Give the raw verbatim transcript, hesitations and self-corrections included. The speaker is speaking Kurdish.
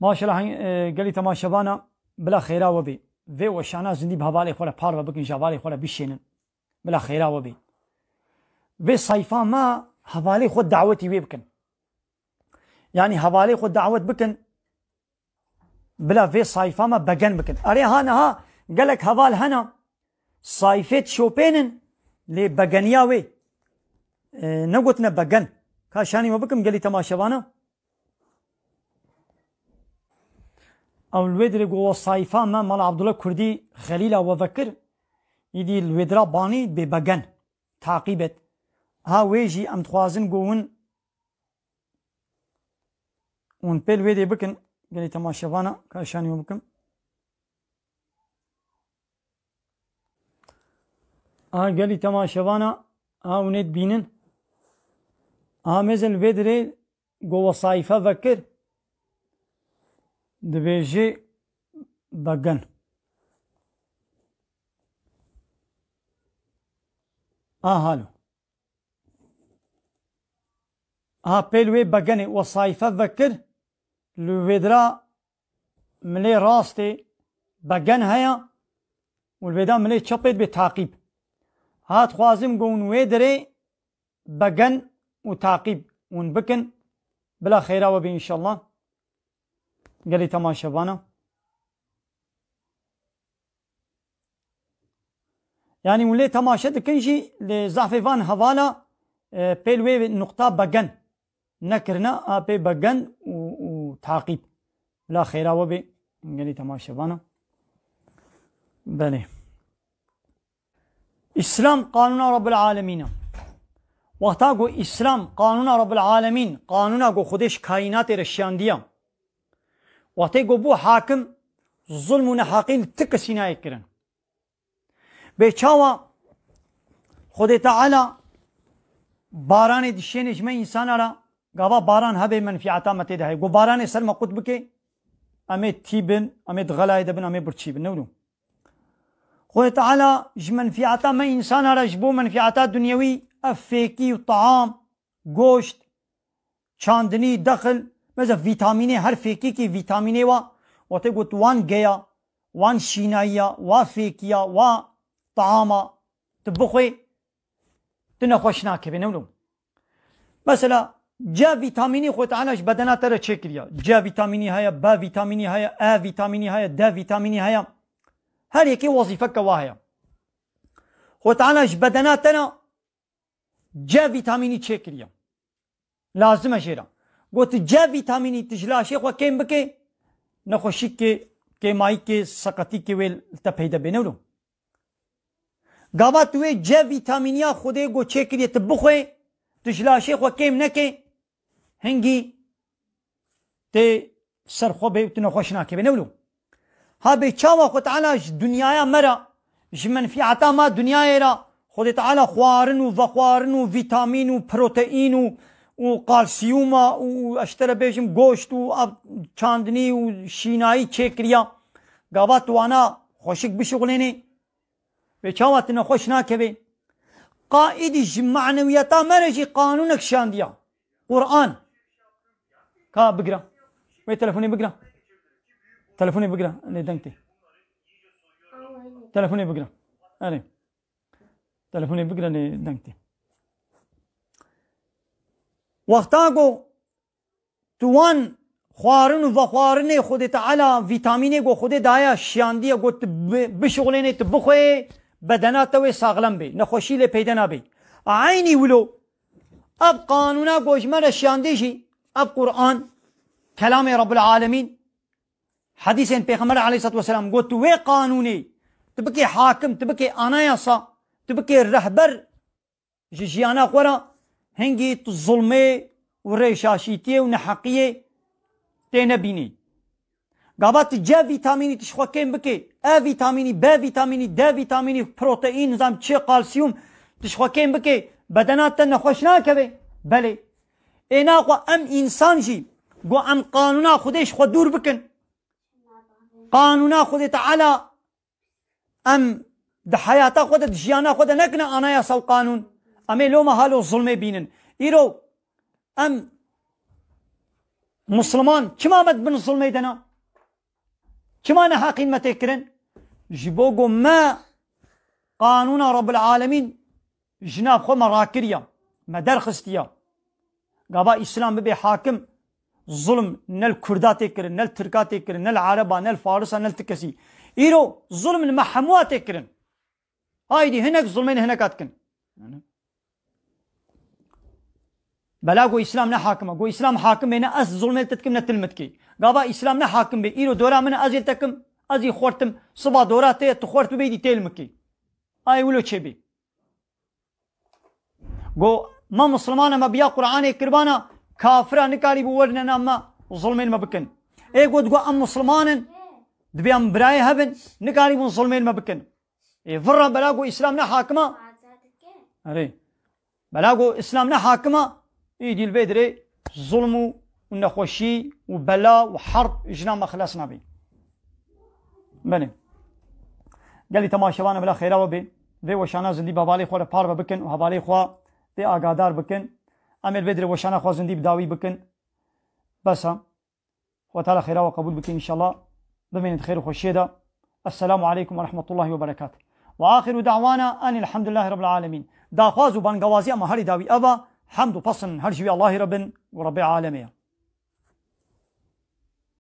Maşallah, e, gelî temaşevana, bila xêra we bê. Vê weşana zindî bi hevalê xwe re parve bikin, ji hevalê xwe re bişênin. Bila xêra we bê. Vê sayfa me hevalê xwe dawetî wê bikin. Yanî hevalê xwe dawet bikin, bila vê sayfa me begen bikin. Erê ha niha gelek heval hene, sayfê dişopênin, lê begeniya wê, e, negotine begen. Ka şanî we bikim gelî temaşevana. Ew li wê dirê ku we sayfa me Mala Abdullah Kurdî Xelîla we vekir, îdî li wê dira banî bê begen. Taqîb et. Ha wê jî em dixwazin ku hûn, hûn pê li wê dê bikin. Gelî temaşevana, ka şanî we bikim. A gelî temaşevana, a hûn ê dibînin. A mêze li vê dirê go we sayfa vekir, dibêjê begen. A halo. A pê li wê begenê we sayfa vekir, li wê dira milê rastê begen heye û li vêda milê çepê dibê taqîb. Ha dixwazim ku hûn wê derê begen û taqîb hûn bikin. Bila xêra we bê înşallah. Gelî temaşevana. Yanî hûn lê temaşe dikin jî, lê zafê van hevala, e, pê li wê nuqta begen nekirine, a pê begen û, û taqîb. Bila xêra we bê, gelî temaşevana. Belê. Îslam qanûna Rabbil Alemîn e. Wexta ku Îslam qanûna Rabbil Alemîn, qanûna ku Xwedê ji kaînatê re şiyandiye, wextê ku bû hakim, zulm û neheqî li ti kesî nayê kirin. Bê çawa Xwedê Teala baranê dişêne ji me însana re, gava baran hebe menfîeta me tê de heye. Ku baranê ser me qut bike, em ê tî bin, em ê di xelayê de bin, em ê birçî bin. Ne wilo? Xwedê Teala ji menfîeta me însana re, ji bo menfîeta dunyewî, ev fêkî û taam, goşt, çandinî, dexil, mesela vîtamînê, her fêkîkî vîtamînê wa, wextê got wan geya, wan şînayiya, wa fêkiya, wa taama, tu bixwê, tu nexweş nakevê, ne wilo? Mesela, C vîtamînî Xwedê Teala ji bedena te re çêkiriye. C vîtamînî heye, B vîtamînî heye, E vîtamînî heye, D vîtamînî heye. Her yekê wezîfeke wa heye. Xwedê Teala ji bedena te re C vîtamînî çêkiriye. Lazim e jê re. Got, C vîtamînî tu ji laşê xwe kêm bike, nexweşîkê, kêmayîkê, seqetîkê wê li te peyde bê, ne wilo? Gava tu wê C vîtamîniya Xwedê got çêkiriye tu bixwê, tu ji laşê xwe kêm neke, hingî tê ser xwe bê û tu nexweş nakevê, ne wilo? Ha bê çawa Xwedê Teala ji dinyaya me re, ji menfîeta me dinyayê re, Xwedê Teala xwarin û vexwarin û vîtamîn û proteîn û, û kalsiyuma û, û ez ji te re bêjim goşt û ev çandinî û şînayî çêkiriya. Gava tu wana xweşik bişuxulênê, bê çawa tu nexweş nakevê? Qaîdî ji manewiyeta me re jî qanûnek şandiya. Quran. Ka bigira. Wê telefonê bigira. Telefonê bigira. Lê deng tê. Telefonê bigira. Erê. Telefonê bigira lê deng tê. Wexta ku tu wan xwarin û vexwarinê Xwedê Teala vîtamînê ku Xwedê daye şiyandiye, got tu bi-, bişuxulênê, tu bixwê, bedena te wê saxlem bê, nexweşî lê peyde nabê. Eynî wilo ev qanûna ku ji me re şiyandî jî, ev Quran, kelamê Rabbil Alemîn, hedîsên Pêxember aleyhissalatu vesselam, got tu wê qanûnê, tu bikê hakim, tu bikê anayasa, tu bikê rehber, ji jiyana xwe re hingî tu zulmê û rêşaşîtiyê û neheqiyê tê nebînî. Gava tu C vîtamînî tu ji xwe kêm bikê, E vîtamînî, B vîtamînî, D vîtamînî, proteîn, nizam çi, kalsiyum, tu ji xwe kêm bikê, bedena te nexweş nakeve. Belê. Ê naxwe em însan jî, ku em qanûna Xwedê ji xwe dûr bikin. Qanûna Xwedê Teala em di heyata xwe de, di jiyana xwe de nekine anayasa û qanûn. Em ê loma halo zulmê bînin. Îro em Musliman, çima me di bin zulmê de ne? Çima neheqîn me tê kirin? Ji bo ku me qanûna Rabbil Alemîn ji nav xwe me rakiriya, me derxistiya. Gava Îslam bibe hakim, zulm ne li Kurda tê kirin, ne li Tirka tê kirin, ne li Ereba, ne li Farisa, ne li ti kesî. Îro zulm li me hemûa tê kirin. Haydî hinek zulmên hineka dikin. Bela ku Îslam ne hakim e. Ku Îslam hakim bê, ne ez zulmê li te dikim, ne tu li min dikî. Gava Îslam ne hakim bê, îro dora min e, ez ê li te kim, ez ê xwertim, siba dora te ye, tu xwert bibê, dî tê li min kî. Ay wilo çêbê. Go, me Muslimana, me biya Qur'anê kirbana, kafira nikarîbû werine nav me, zulmên me bikin. Ê got, go em Musliman in, dibê em birayê hebin, nikarîbûn zulmên me bikin. Ê virra bela go Îslam ne hakima. Erê. Bela go Îslam ne hakima, îdî li vê dirê zulm û, û nexweşî û bela û herb ji nav me xilas nabê. Belê. Gelî temaşevana bila xêra we bê. Vê weşana zindî bi hevalê xwe re parve bikin û hevalê xwe tê agadar bikin. Em ê li vê dirê weşana xwe zindî bi dawî bikin. Bes e. Xwe Teala xêra we qebûl bikin înşallah. Bimînin di xêr û xweşiyê de. Esselamu aleykum ve rahmetullahi ve berekat. Ve axiru da'wana enil hamdülillahi rabbil alemin. Daxwaz û bangawaziya me herî dawî ev e. Hemd û pesn her ji wî Allahî re bin û Rebbê alemê ye.